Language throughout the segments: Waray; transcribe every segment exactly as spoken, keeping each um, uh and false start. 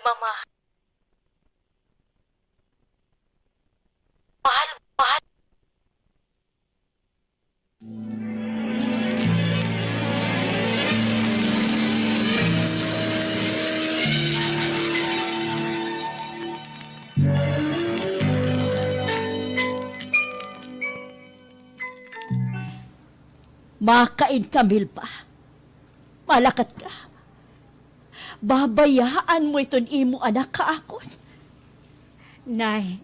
Mama. Mahal, mahal. Makain ka, Melba. Malakat ka. Babayaan mo iton imo anak ha akon. Nay,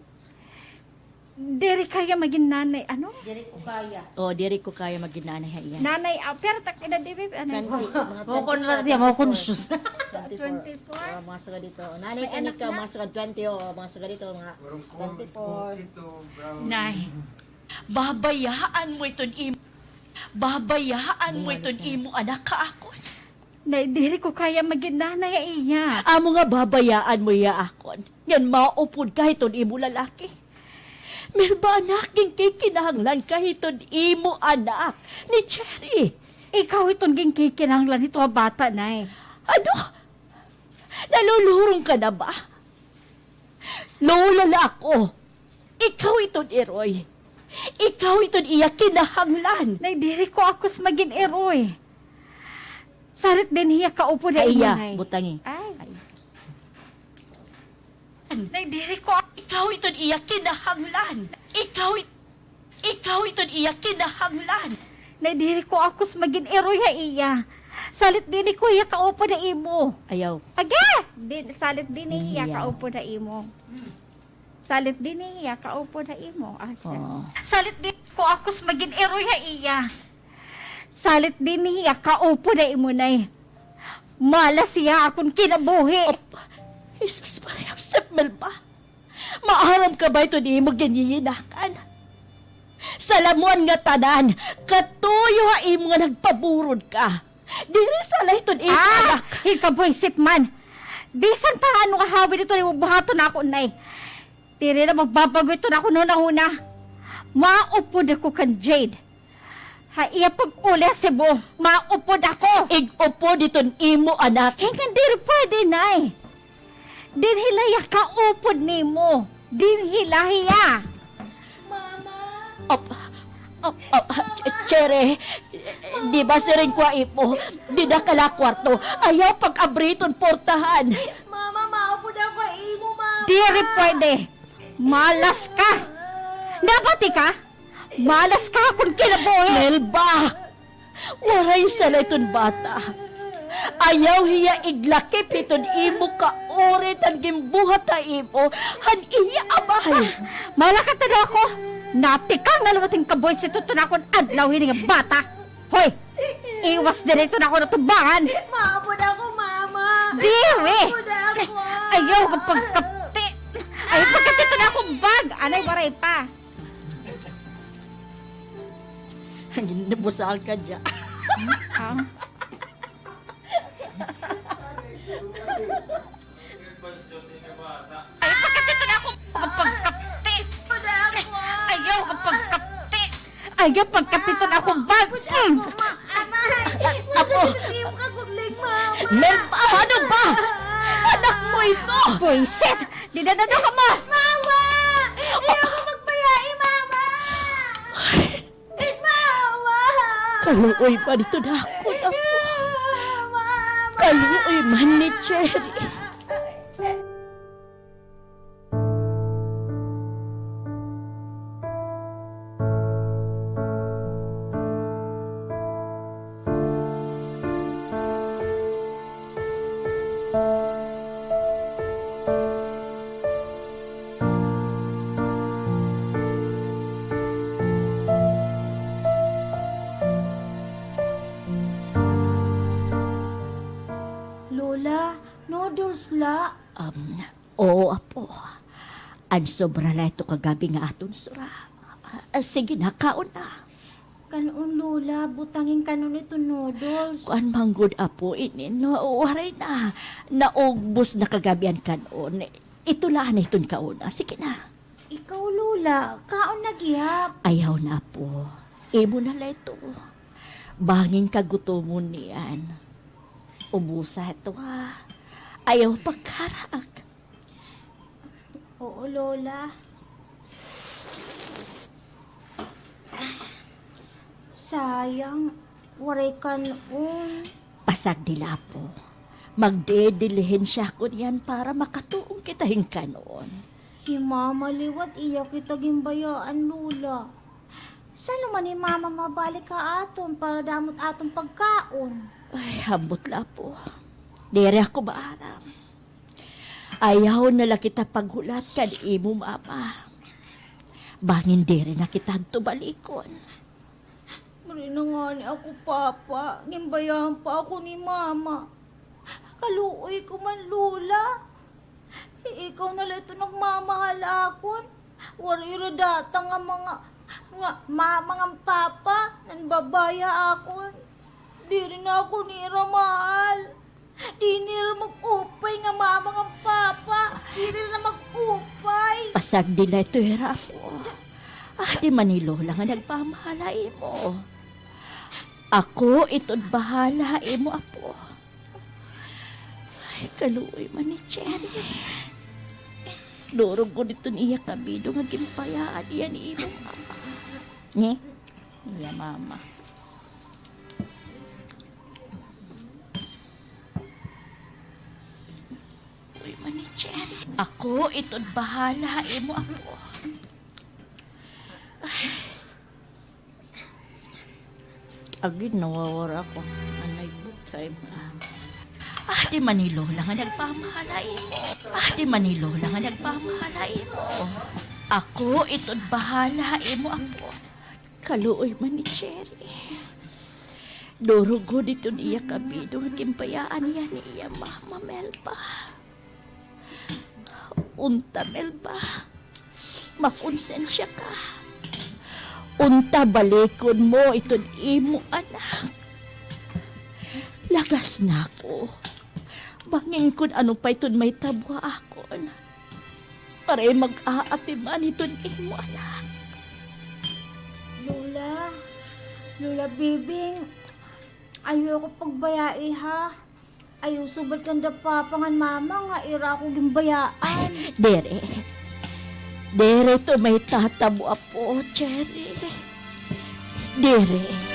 diri kaya magin nanay, ano? Diri ko kaya. O, diri ko kaya magin nanay ha iya. Nanay, ah, pero tak edad, di ba, ano? Twenty, mga twenty-four, twenty-four. Twenty-four? O, mga sugad dito. Nanay, kani ka, mga sugad twenty, o, mga sugad dito, mga twenty-four. Nay. Babayaan mo iton im-, babayaan mo iton imo anak ha akon. Nay, diri ko kaya magin nanay ha iya. Amo nga babayaan mo hiya ha akon. Ngan maupod ka hiton imo lalaki. Melba, anak, ginkikinahanglan ka hiton imo anak, ni Cherry. Ikaw hiton ginkikinahanglan hito nga bata, Nay. Ano? Nalulurong ka na ba? Lola la ako. Ikaw iton iroy. Ikaw iton iya kinahanglan. Nay, diri ko akos magin iroy. Salit dinhi hiya kaupod ha imo, Nay. Butangi. Ay. Nay, diri ko. Ikaw iton iya kinahanglan. Ikaw it-, ikaw iton iya kinahanglan. Nay, diri ko akos magin iroy ha iya. Salit dinhi ko hiya kaupod ha imo. Ayaw. Aga! Di, salit dinhi hiya kaupod ha imo. Salit dinhi hiya kaupod ha imo. Ah, siya. Oo. Salit dinhi ko akos magin iroy ha iya. Salit dinhi hiya kaupod ha imo, Nay. Malas hiya ha akon kinabuhi. Op, Jesus Maria Josep, Melba. Maaram ka ba hiton imo giniyinakan? Sa lamuan nga tanan, katuyo ha imo nga nagpaburod ka. Diri sala hiton imo anak. Ah, hikabuisit man. Bisan pa ano nga hawid iton imo buhaton ha akon, Nay. Diri na magbabago iton akon hunahuna. Maupod ako kan Jade. Ha iya pag-uli ha Cebu, maupod ako. Ig-upod iton imo anak. Ngan diri pwede, Nay. Dinhi la hiya kaupod nimo. Dinhi la hiya. Mama. Op, op, op, Ch-, Cherry, di ba siring ko ha imo, dida ka la ha kwarto. Ayaw pag-abri hiton portahan. Mama, maupod ako ha imo, Mama. Diri pwede. Malas ka. Nabati ka? Malas ka ha akon kinabuhi. Melba! Waray sala iton bata. Ayaw hiya iglakip hiton imo kaurit han ginbuhat ha imo han iya amay. Ah, malakat na daw ako. Natikang na liwat hin kabuisit iton akon adlaw hini nga bata. Hoy! Iwas diri iton akon atubangan. Maupod ako, Mama. Diri! Maupod ako. Ayaw ka pagkapti. Ayaw pagkapti iton akon bag. Anay, waray pa. Nabusahan ka dya. Hmm? Ah. Ay, pagkatito na ako. Pagkapti. Ayaw ka pagkapti. Ayaw pagkatito na ako. Bag. Mm. Apo. Melba, ano ba? Anak mo ito. Buwisit. Dida na daw kamo. Mama! Ayaw ko magbayai, Mama! Mama! Kaluoy man ito na ako, apo. Mama! Kaluoy man ni Cherry. Lola, noodles la. Um, oo, apo. An sobra la ito kagab-i nga aton sura. Ah, sige na, kaon na. Kan-on, Lola, butangi kan-on iton noodles. Kuan man gud, apo, inin, waray na. Naugbos na kagab-i an kan-on. Ito la anay iton kaon. Ah, sige na. Ikaw, Lola, kaon na gihap. Ayaw na, apo. Imo na la ito. Bangin ka gutomon niyan. Ubusa ito, ha. Ayaw pagkarak. Oo, Lola. Sayang, waray kan-on. Pasagdi la, apo. Magdidilihensya ako niyan para makatuon kita hin kan-on. Hi Mama liwat, iya kita ginbayaan, Lola. San-o man hi Mama mabalik ha aton para damo it aton pagkaon? Ay, ambot la, apo. Diri ako maaram. Ayaw na la kita paghulat kan imo mama. Bangin diri na kita hadto balikon. Diri na ngani ako, Papa. Ginbayaan pa ako ni Mama. Kaluoy ko man, Lola. Ikaw na la ito nagmamahal ha akon. Waray ira data nga mga, nga mama ngan papa nanbabaya ha akon. Diri na ako nira mahal. Diri nira mag-upay nga mama ngan papa. Diri na mag-upay. Pasagdi la ito hira, apo. Adi man hi Lola nga nagmamahal ha imo. Ako iton bahala ha imo, apo. Ay, kaluoy man ni Cherry. Durog gud iton iya kabidong nga ginbayaan niya ni imo mama. Ni? Iya mama. Uy, man ni Cherry. Ako iton bahala ha imo, apo. Ay. Agi, nawawara ako. Anay, good time. Adi man hi Lola nga nagmamahal ha imo. Adi man hi Lola nga nagmamahal ha imo. Ako iton bahala ha imo, apo. Kaluoy man ni Cherry. Durog gud iton iya kabidong nga ginbayaan niya ni iya mama, Melba. Unta, Melba, makonsensya ka. Unta balikon mo iton imo anak. Lagas na ako. Bangin kon ano pa iton mahitabo ha akon. Waray mag-aatiman iton imo anak. Lola, Lola Bibing, ayaw ako pagbayai, ha? Ayaw subad kanda papa ngan mama nga ira ako ginbayaan. Diri. Diri ito mahitatabo, apo, Cherry. Diri.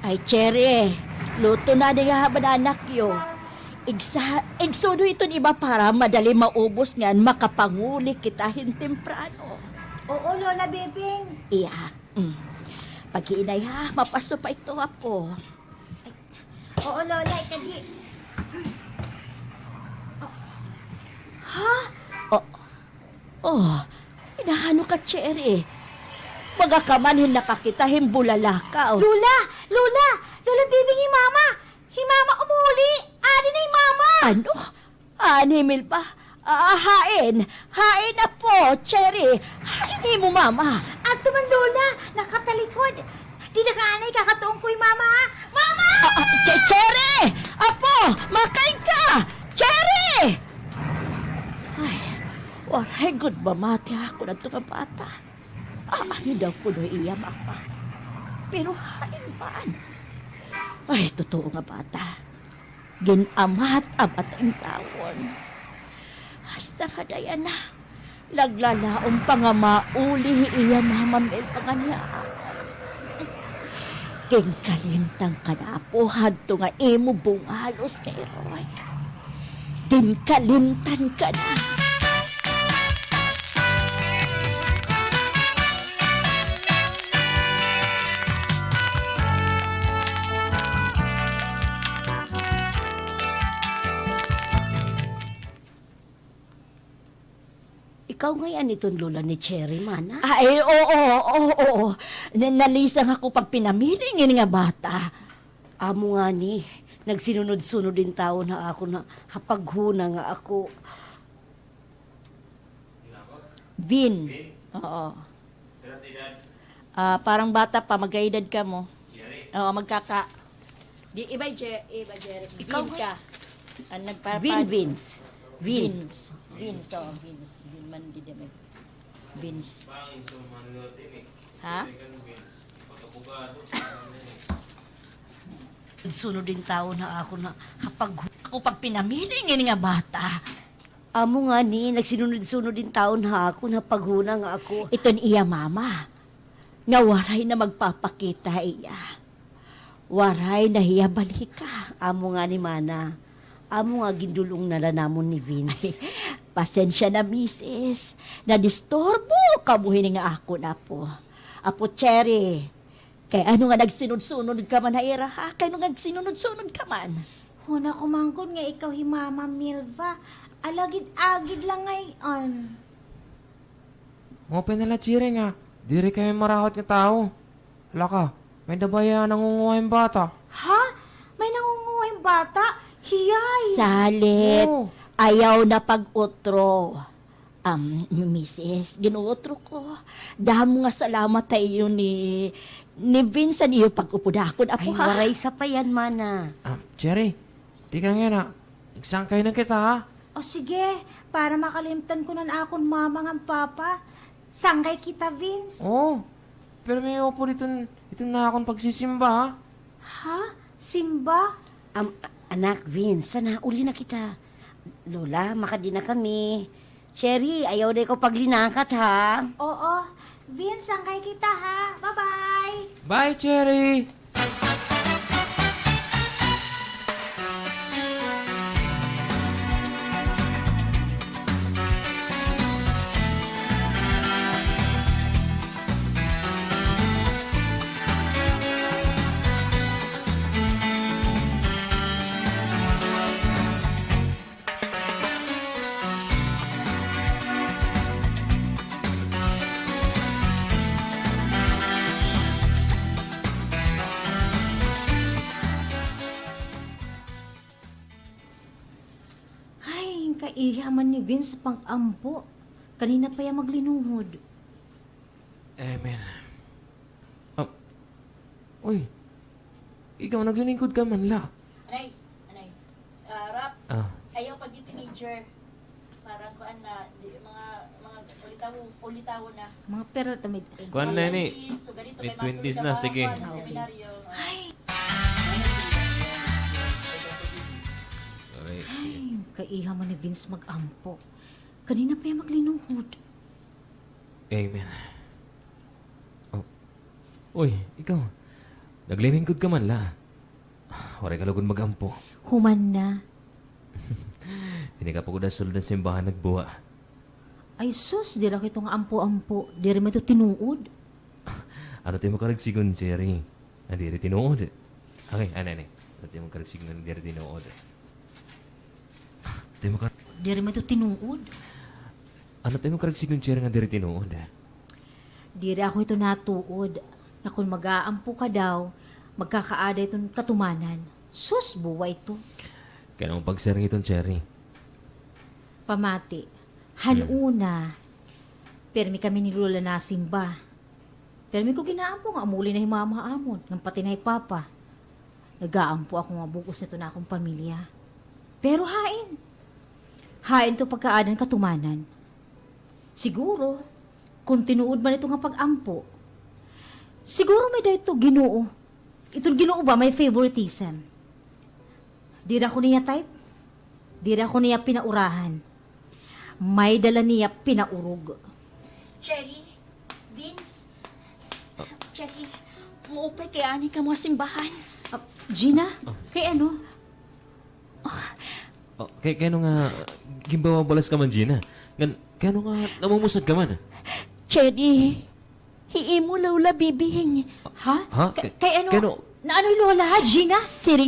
Ay, Cherry, luto na ini nga bananak yo. Igsa-, igsudo iton iba para madali maubos ngan makapanguli kita hin temprano. Oo, Lola Bibing. Iya. Mm. Pag-iinay ha, mapaso pa ito, apo. Ay, oo, Lola, ikadi. Ha? Oh. Oh, inaano ka, Cherry? Baga ka man hin nakakita hin bulalakaw. Lola! Lola! Lola Bibing, hi Mama! Hi Mama umuli! Adi na hi Mama! Ano? Ani, Melba? Ah, hain? Hain, apo, Cherry? Hain imo mama? Adto man, Lola. Nakatalikod. Dida ka anay, kakatuon ko hi Mama, ha? Mama! Ah, ah, Che-, Cherry! Apo! Makain ka! Cherry! Ay, waray gud mamati ha akon adto nga bata. Aani daw kuno iya mama. Pero hain man? Ay, totoo nga bata. Gin-amat-amat in tawon. Hasta nga dayan na, naglalaom pa nga mauli hi iya mama Melba ngan hi Aaron. Ginkalimtan ka na, apo, hadto nga imo bungalos kay Roy. Ginkalimtan ka na. Ikaw ngay-an iton lola ni Cherry, mana? Ay, oo, oo, oo. Na-, nalisang ako pagpinamili ngani nga bata. Amo ngani, Nagsinunod-sunod in tawo ha akon ha, ha paghuna nga ako. Vin. Vin? Oo. Ah, parang bata pa, magkaedad kamo. Oo, magkaka-, di, iba, Je-, iba, Jeric. Ikaw, Vin ka. An nagpapa- Vin, Vince. Vin. Vince. Vince, oo, Vince. Vin man, di, di, Vince. Ha? Sunod in tawo ha akon ha, ha pag-, ako pagpinamili ngani nga bata. Amo ngani, nagsinunod-sunod in tawo ha akon ha paghuna nga ako. Iton iya mama, nga waray na magpapakita ha iya. Waray na hiya balika. Amo ngani, mana. Amo nga gindul-ong na la namon ni Vince. Ay, pasensya na, misis. Nadisturbo kamo hini nga akon apo. Apo Cherry, kay ano nga nagsunod-sunod ka man ha ira, ha? Kay ano nga nagsunod-sunod ka man? Huna ko man gud nga ikaw hi Mama Milva. Alagid-agid la ngay-an. Maupay na la, Cherry, nga diri kami marahot nga tawo. Hala ka, may-ada baya nangunguha hin bata. Ha? May nangunguha hin bata? Hiyay! Salit, ayaw na pag-utro. Um, misis, gin-uutro ko. Damo nga salamat ha iyo ni, ni Vince han iyo pag-upod ha akon apo, ha? Ay, waray sapayan, mana. Um, Cherry, tikang yana, nagsangkay na kita, ha? O sige, para makalimtan ko na an akon mama ngan papa. Sangkay kita, Vince. Oo. Pero may upod iton, iton akon pagsisimba, ha? Ha? Simba? Am, anak, Vince, tana, uli na kita. Lola, makadi na kami. Cherry, ayaw na ikaw paglinakat, ha? Oo. Vince, sangkay kita, ha? Bye-bye! Bye, Cherry! Ay, kaiha man ni Vince pag-ampo. Kanina pa hiya maglinuhod. Amen. Ah, uy, ikaw, naglilingkod ka man la. Anay, anay. Ah, Rap, ayaw pag-teenager. Parang kuan na, di, mga, mga ulitawo, ulitawo na. Mga pera ta, mid- Kuan na ini. Mid twenties na, sige. Ay. Ay, kaiha man ni Vince mag-ampo. Kanina pa hiya maglinuhod. Amen. Oh. Uy, ikaw. Naglilingkod ka man la. Waray ka lugod mag-ampo. Human na. Diri ka pa gud ha sulod han simbahan nagbuwa. Ay sus, diri ako ito nga ampo-ampo. Diri man ito tinuod. Ano it imo karuyag sidngon, Cherry? Nga diri tinuod. Okay, anay, anay. Ano it imo karuyag sidngon nga diri tinuod? Ano it imo kar- Diri man ito tinuod. Ano it imo karuyag sidngon, Cherry, nga diri tinuod? Diri ako ito natuod nga kon mag-aampo ka daw, magkakaada iton katumanan. Sus, buwa ito. Kay ano it imo pagsiring hiton, Cherry? Pamati, han una, pirmi kami ni Lola nasimba. Pirmi ko gin-aampo nga umuli na hi Mama ha amon, ngan pati na hi Papa. Nag-aampo ako nga bug-os na ito an akon pamilya. Pero hain? Hain ito pagkaada han katumanan? Siguro, kon tinuod man ito nga pag-ampo. Siguro may-ada ito Ginoo. Iton Ginoo ba may favoritism? Diri ako niya type. Diri ako niya pinaurahan. May-ada la niya pinaurog. Cherry, Vince, Cherry, maupay kay aanhi kamo ha simbahan. Ah, Gina, kay ano? Oh, kay, kay ano nga ginbababalas ka man, Gina? Ngan, kay ano nga namumusad ka man? Cherry, hi imo Lola Bibing. Ha? Ha? Kay, kay ano? Kay ano? Naano hi Lola, ha, Gina? Siring